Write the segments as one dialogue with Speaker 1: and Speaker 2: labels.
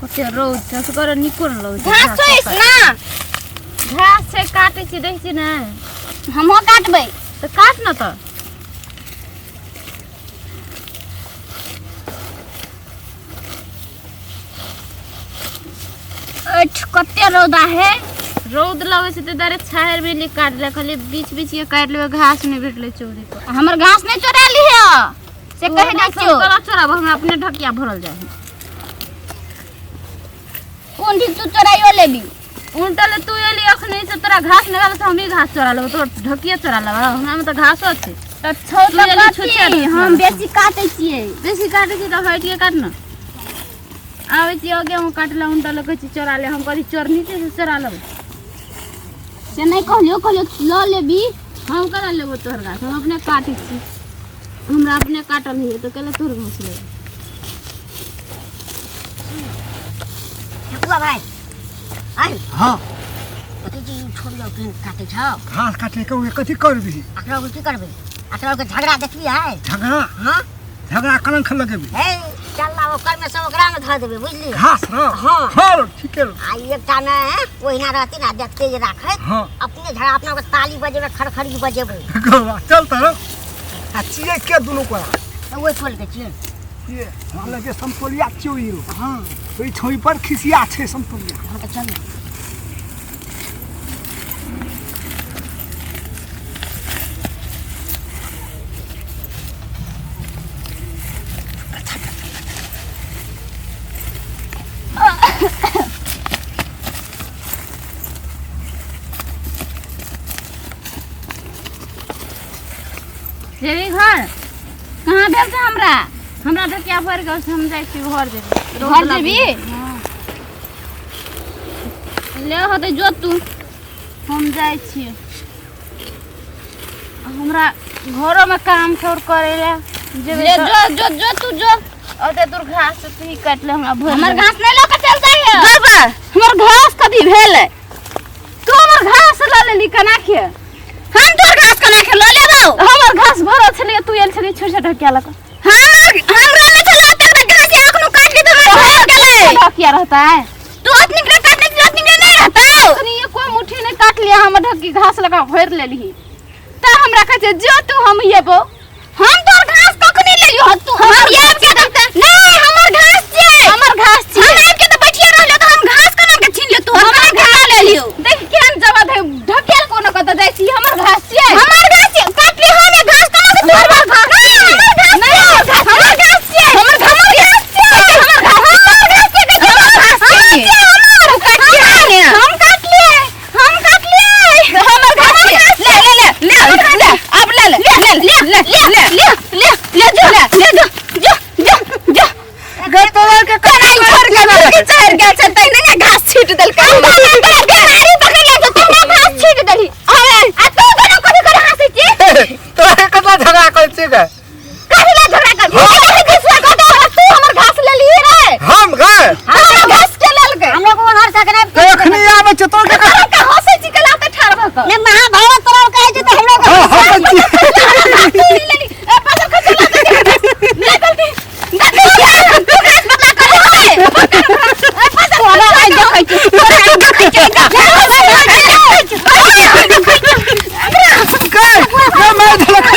Speaker 1: कते रौद छै, असगर नीको ने लगै छै।
Speaker 2: घास छै ना।
Speaker 1: घास छै, काटै छी, देखै छी ने।
Speaker 2: हमहुँ काटबै।
Speaker 1: तऽ काट न तऽ।
Speaker 2: अठ कते रौदा है।
Speaker 1: रौद लगै छै तऽ दुआरे छाहरि मे एलियै काटि लए, कहलियै बीच बीच के काटि लेबै, घास नहि भेटलै चोरी पर।
Speaker 2: हमर घास नहि चोरा लिहे से कहि दै छियौ।
Speaker 1: तोरा चोराब, हमरा अपने ढकिया भरल जाइ है।
Speaker 2: कोन ठीक तू चोराइयो लेबी?
Speaker 1: उनटल तू एली अखने से तोरा घास नहि भेल तऽ हमही घास चोरा लेबौ, तोर ढकिया चोरा लेबौ, हमरा मे तऽ घासो छै।
Speaker 2: तऽ छौ
Speaker 1: तू
Speaker 2: तऽ
Speaker 1: एली
Speaker 2: कथी?
Speaker 1: छुछे ढकिया।
Speaker 2: हम बेसी काटै छियै।
Speaker 1: बेसी काटै छी तऽ हटिए काट न। आबै छी गेहूँ काटले, उनटल कहै छी चोरा ले, हम कहली चोरनी छै से चोरा लेबौ।
Speaker 2: से नहि कहलियौ, कहलियौ लऽ लेबी।
Speaker 1: हम केना लेबौ तोहर घास? हम अपने काटै छी, हमरा अपने काटल होइए तऽ केना तोहर घास लेबै?
Speaker 3: ठकुआ भाई आइ।
Speaker 4: हाँ।
Speaker 3: कथी चीज छोड़ जाओ, केहन काटै छौ?
Speaker 4: घास काटे के उहे कथी करबी?
Speaker 3: अकरा के की करबै? अकरा के झगड़ा देखली है?
Speaker 4: झगड़ा?
Speaker 3: हाँ।
Speaker 4: झगड़ा कलंक लगेबी?
Speaker 3: हे चल ना, ओकर में सब ओकरा में धऽ देबै, बुझली?
Speaker 4: घास र।
Speaker 3: हाँ।
Speaker 4: हाँ, ठीके।
Speaker 3: आ एकटा में ओहिना रहती ना, देखते जे राखैत।
Speaker 4: हाँ।
Speaker 3: अपने झगड़ा अपना के ताली बजेबै, खड़खड़ी बजेबै।
Speaker 4: गौवा, चल तर आ चियै के दुनू कोरा।
Speaker 3: तऽ ओहि टोल के छियै।
Speaker 4: ये हमरा लगे समतोलिया छियौ ई रो।
Speaker 3: हाँ।
Speaker 4: ओहि छोई पर खिसिया छै समतोलिया।
Speaker 3: हाँ तऽ चल ना।
Speaker 1: जेबी घर?
Speaker 2: कहाँ भेल छै हमरा?
Speaker 1: हमरा ढकिया भरि गेल छै, हम जाइ छी घर जेबी।
Speaker 2: घर जेबी?
Speaker 1: हाँ।
Speaker 2: ले होतै जो तू।
Speaker 1: हम जाइ छी, हमरा घरोमे काम छोड़ करे ला जेबै।
Speaker 2: ले जो जो जो तू जो।
Speaker 1: ओते दूर घास तू ही काटि ले, हमरा भरि
Speaker 2: हमर
Speaker 1: गेल।
Speaker 2: घास नहि लऽ के चल जाइ है।
Speaker 1: बाबा, हमर घास कथी भेलै? तू हमर घास लऽ लेली केना के?
Speaker 2: हम तोर घास केना के लऽ लेबौ?
Speaker 1: हमर घास भरल छलै, तू आयल छली छोट छोट ढकिया लऽ कऽ।
Speaker 2: हमरा नहि छलै ओतेक घास, एखनो काटि के तऽ हमर भरि गेलै।
Speaker 1: ढकिया रहतै?
Speaker 2: तू ओतनी के काटने छली, ओतनी के नहि रहतौ।
Speaker 1: तनी एको मुट्ठी नहि काटलियै, हमर ढकी घास लगा भरि लेलही तऽ हमरा कहै छै जो तू, हम एबो।
Speaker 2: हम तोर घास कखनी लेलियो? तू हम आबि के तऽ नहि, हमर घास छियै।
Speaker 1: हमर घास छियै।
Speaker 2: हम आबि के तऽ बैठिए रहलियो तऽ हम घास केना के छीन लियो? तू हमर घास लेलियो।
Speaker 1: देख केहन जवाब है, ढकेल कोनो कतऽ जाइ छी, हमर घास छियै।
Speaker 2: हमर घास छियै, काटली हम ई घास केना के तोहर घास? नहि, हमर घास छियै। हमर घास छियै। हमर घास छियै। हमर घास छियै। हमर घास छियै। हमर घास छियै। हम काटलियै, हम काटलियै,
Speaker 1: हमर घास छियै। ले ले ले ले ले, अब ले ले ले ले ले ले
Speaker 2: ले ले ले जो ले ले जो जो जो जो।
Speaker 4: गे तोरा के
Speaker 2: केना ई झड़ गेल, की चढ़ गेल छै तहिने ने घास छीट देलकै। बीमारी पकड़ ले तो तू घास छीट देलही। आ तू दोनों कथी करे हंसै छी?
Speaker 4: तोरा के कतना झगड़ा करै छियै गे?
Speaker 2: कथी ला झगड़ा कर? तू हमर घास लेलही रे।
Speaker 4: हम गे?
Speaker 2: हमर घास के लेलकै?
Speaker 3: हम लोग उधर से कने
Speaker 4: तो अखनी आबै छै तोर के।
Speaker 2: के हंसै छी कला ते ठाढ़ भ क?
Speaker 3: ने महाभारत तोरा कहै छै तऽ हम लोग
Speaker 4: हाँ, हँसै छी।
Speaker 2: तू ही लेली। ए बदल के चला दे ले जल्दी। तू घास बदला कर रे। ए बदल
Speaker 1: तोरा आइ देखै छी, तोरा आइ देखै छी।
Speaker 4: गे गे मारि देलक गे।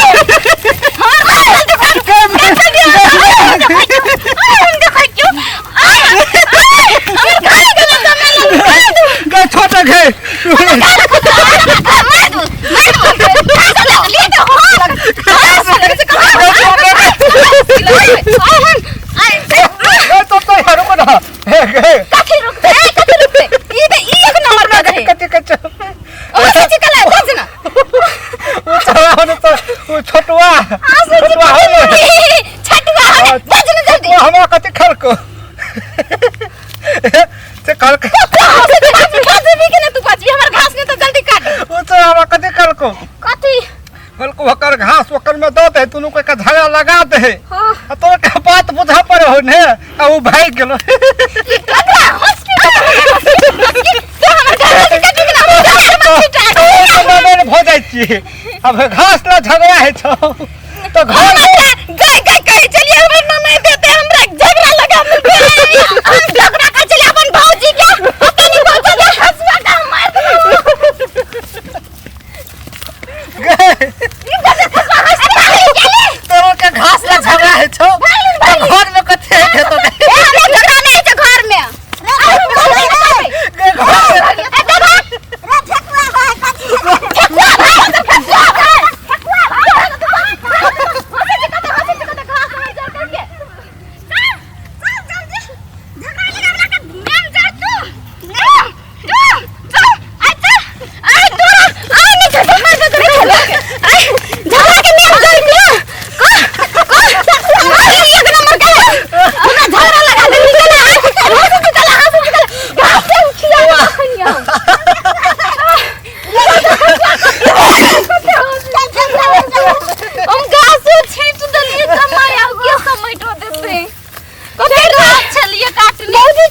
Speaker 4: गे छोटा गे। गे तो यार रुको ना हे गे। कथी कथी ओ चला होने तो ओ छोटुआ छोटुआ हो ने, छोटुआ हमरा कथी खलको से खलको। ओ तो हमरा कथी खलको? खलको ओकर घास ओकर में दऽ दे, दुनू के झगड़ा लगा दे। आ तोरा के बात बुझा पड़े हो ने, आ उ भागि गेलो। भऽ जाइ छियै, अब घास ला झगड़ा होइ छौ तऽ घर
Speaker 2: गाय गाय कहै छलियै हमर ननैद देते, हमरा झगड़ा लगा देलकै। हम झगड़ा करै छलियै।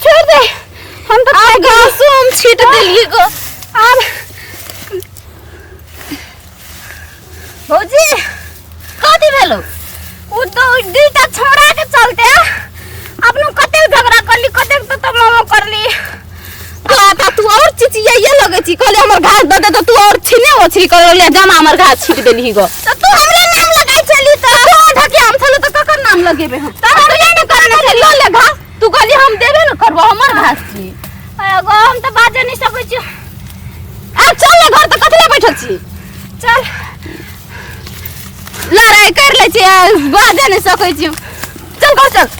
Speaker 2: छोड़ दे। हम तऽ
Speaker 1: आब घासो हम छीट देलियै गो।
Speaker 2: आब भौजी
Speaker 1: कथी भेलो?
Speaker 2: उ दो दुईटा छोड़ा के चलते अपनो कतेक झगड़ा करली, कतेक तो तो मामा करली।
Speaker 1: आता तू और चिचियाइए लगै छी, कहले हमर घास दऽ दे तऽ तू और छिने ओछरी कर ले, जमा हमर घास छीट देलही गो।
Speaker 2: तो तू हमरे नाम लगाई छली
Speaker 1: तो ढके हम छलो तऽ ककर नाम लगेबे हम?
Speaker 2: तो हमरे ने करने छली।
Speaker 1: लऽ ले घास, तू कहली हम देबे न करबो, हमर घास छी।
Speaker 2: एगो हम तऽ बाजे नहीं सकै छी।
Speaker 1: आ चल ने घर, तऽ कथी ले बैठल छी?
Speaker 2: चल।
Speaker 1: लड़ाई कर ले छी, बाजे नहीं सकै छी। चल घर चल।